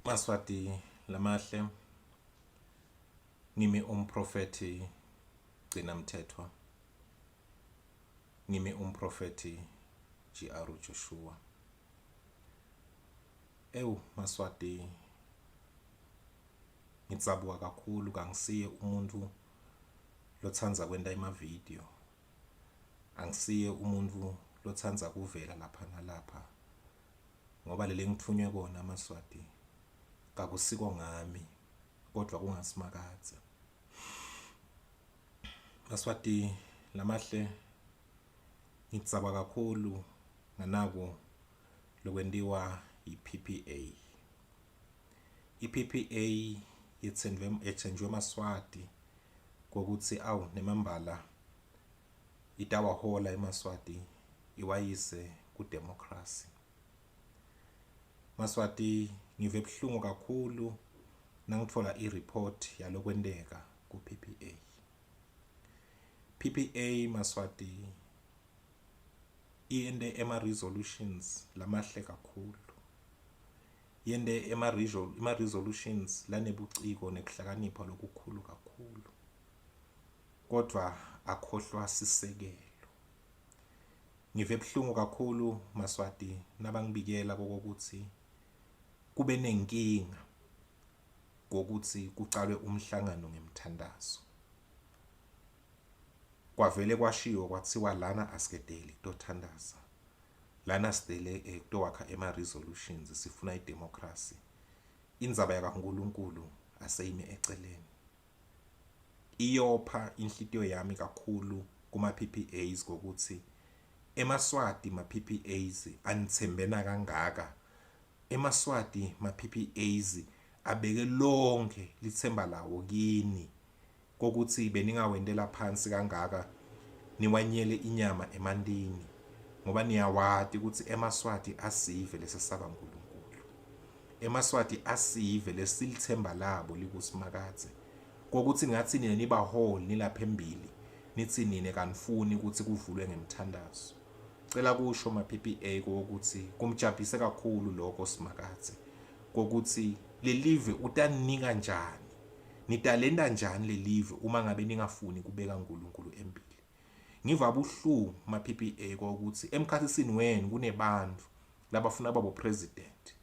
Maswati lamahle ngimi umprofethi Gcina Mthethwa ngimi umprofethi GR Joshua. Ewu Maswati ngidzabuka kakhulu kangisiye umuntu lotsandza kwenta emavidiyo angisiye umuntu lotsandza kuvela lapha nalapha ngoba leli ngithunywe kona Maswati kakusiko ngami kodwa kungasimakadze. Maswati lamahle ngidzaba kakhulu nganaku lokwentiwa yi-PPA. I-PPA yetsenjwe yetsenjwe Maswati kokuthi awu nemambala itawahola emaSwati iwayise kudemokhrasi. Maswati ngive buhlungu kakhulu nangitfola i-report yalokwenteka ku-PPA. PPA Maswati iyente ema-resolutions lamahle kakhulu. Yente ema-resolutions lanebuciko nekuhlakanipha lokukhulu kakhulu. Kodvwa akhohlwa sisekelo. Ngive buhlungu kakhulu Maswati nabangibikela kokuthi kube nenkinga kokuthi kucalwe umhlangano ngemthandazo. Kwavele kwashiwo kwathiwa lana asikedeli kutothandaza. Lana sidele kutowakha ema-resolutions sifuna idemocracy. Indzaba yakaNkulunkulu aseyime eceleni. Iyopha inhlitiyo yami kakhulu kuma-PPAs ngokuthi emaSwati ma-PPAs anithembena kangaka. EmaSwati ma-PPAs abeke lonke litsemba lawo kini kokuthi beningawentela phansi kangaka niwanyele inyama emantini ngoba niyawati ukuthi emaSwati asive lesesaba uNkulunkulu. EmaSwati asive lesilithemba labo likuSimakadze. Kokuthi ngathi nina nibaholi nilapha embili nithi nine kanifuni ukuthi kuvulwe ngemthandazo. Cela kusho ma PPA kokuthi kumjabhise kakhulu lokho Simakadze kokuthi lelive utaninika njani nitalenta njani lelive uma ngabe ningafuni kubeka uNkulunkulu embili. Ngiva buhlungu ma PPA kokuthi emkhatsini wenu kunebantu labafuna babo president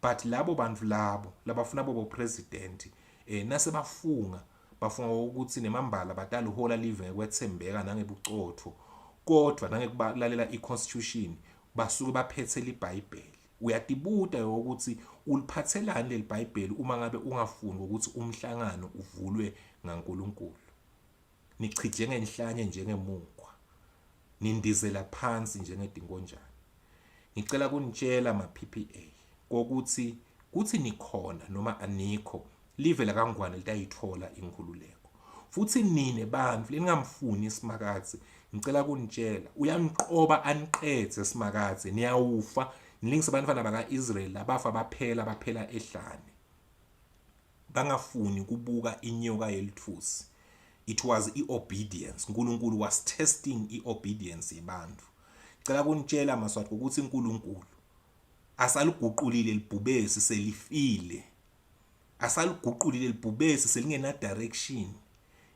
but labo bantu labo labafuna bobo president nase bafunga bafunga ukuthi nemambala batalihola live ngekwethembeka nangebucotho kodwa nangekulalela i-constitution basuke baphethe libhayibheli. Uyatibuta ukuthi uliphathelani leli bhayibheli uma ngabe ungafuni ukuthi umhlangano uvulwe ngaNkulunkulu. Nichije ngenhlanye njengemukhwa, nindizela phansi njengedinkonjane. Ngicela kunitshela ma-PPA kokuthi kuthi nikhona noma anikho live lakaNgwane litayithola inkhululeko. Futhi nine bantu leningamfuni Simakadze ngicela kunitshela uyaniqoba aniqedze Simakadze niyawufa nilingise abantwana baka-Israyeli labafa baphela baphela ehlane. Bangafuni kubuka inyoka yelithusi. It was i-obedience. uNkulunkulu was testing i-obedience yebantu. Cela kunitshela Maswati ukuthi uNkulunkulu asaliguqulile libhubesi selifile. Asaliguqulile libhubesi selingena direction.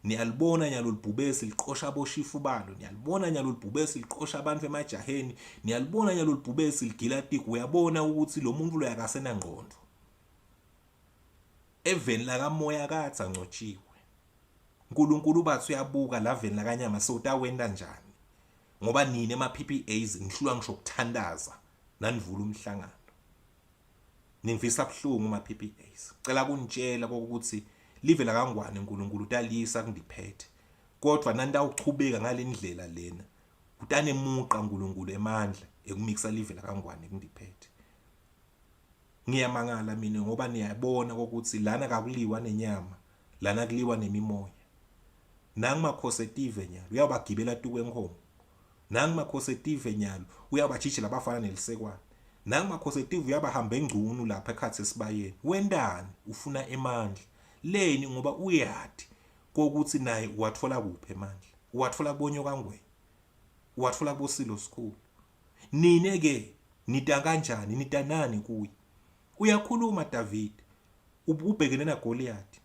Niyalibona nyalo libhubesi liqosha aboshifu balo, niyalibona nyalo libhubesi liqosha abantu emajaheni, niyalibona nyalo libhubesi ligila tiku. Uyabona ukuthi lo muntu lo akasenangqondo. Eveni lakamoya kadze ancotshiwe. uNkulunkulu bathi uyabuka laveni lakanyama sewutawenta njani ngoba nina ema-PPAs nihlulwa ngisho ukuthandaza nanivula umhlangano. Ningivisa buhlungu ma-PPAs. Cela kunitshela kokuthi live lakaNgwane uNkulunkulu utaliyisa kundiphethe. Kodwa nanitawuchubeka ngalendlela lena utanemuqa uNkulunkulu emandla ekumikisa live lakaNgwane kundiphethe. Ngiyamangala mina ngoba niyabona ukuthi lana kakuliwa nenyama, lana kuliwa nemimoya. Nangu makhosi etive nyalo uyabagibela tukwe enkomo. Nangu makhosi etive nyalo uyabajijela abafana nelisekwane. Nangu makhosi etive uyabahamba engcunu lapha ekhathi esibayeni. Wendani ufuna emandla. Leni ngoba uyati kokuthi naye uwathola kuphi emandla. Uwathola kubonyoka ngwenya. Uwathola kubosilo sikhulu. Nine ke nita kanjani nitanani kuye. Uyakhuluma David. Ubhekene naGoliath.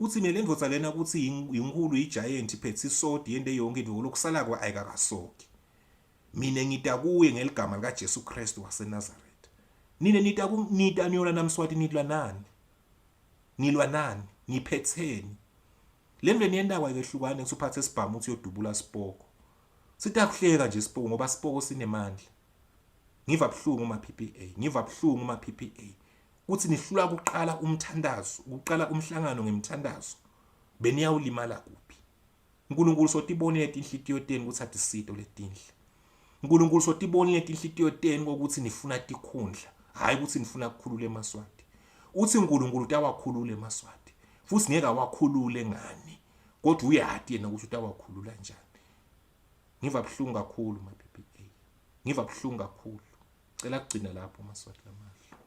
Uthi mina lendvodza lena ukuthi yinkulu igiant iphethe isodi yente yonke into lokusala kwa ayikakasoki. Mina ngita kuye ngeligama lika Jesu Kristu waseNazaretha. Nina nita nita niyona namswati nilwa nani? Nilwa nani? Niphetheni? Le nto eniyentako ayikehlukani ngisho uphathe isibhamu uthi uyodubula sipoko. Sitakuhleka nje sipoko ngoba sipoko sinemandla. Ngiva buhlungu uma PPA, ngiva buhlungu uma PPA. Kuthi nihlula kuqala umthandazo, ukuqala umhlangano ngemthandazo. Beniyawulimala kuphi? uNkulunkulu sotibonile tinhlitiyo tenu ukuthi atisito letinhle. uNkulunkulu sotibonile tinhlitiyo tenu ukuthi nifuna tikhundla, hayi ukuthi nifuna ukukhulula emaSwati. Uthi uNkulunkulu utawakhulula emaSwati futhi ngeke awakhulule ngani, kodwa uyati yena ukuthi utawakhulula njani. Ngiva buhlungu kakhulu ma PPA. Ngiva buhlungu kakhulu. Cela kugcina lapho maSwati lamahle.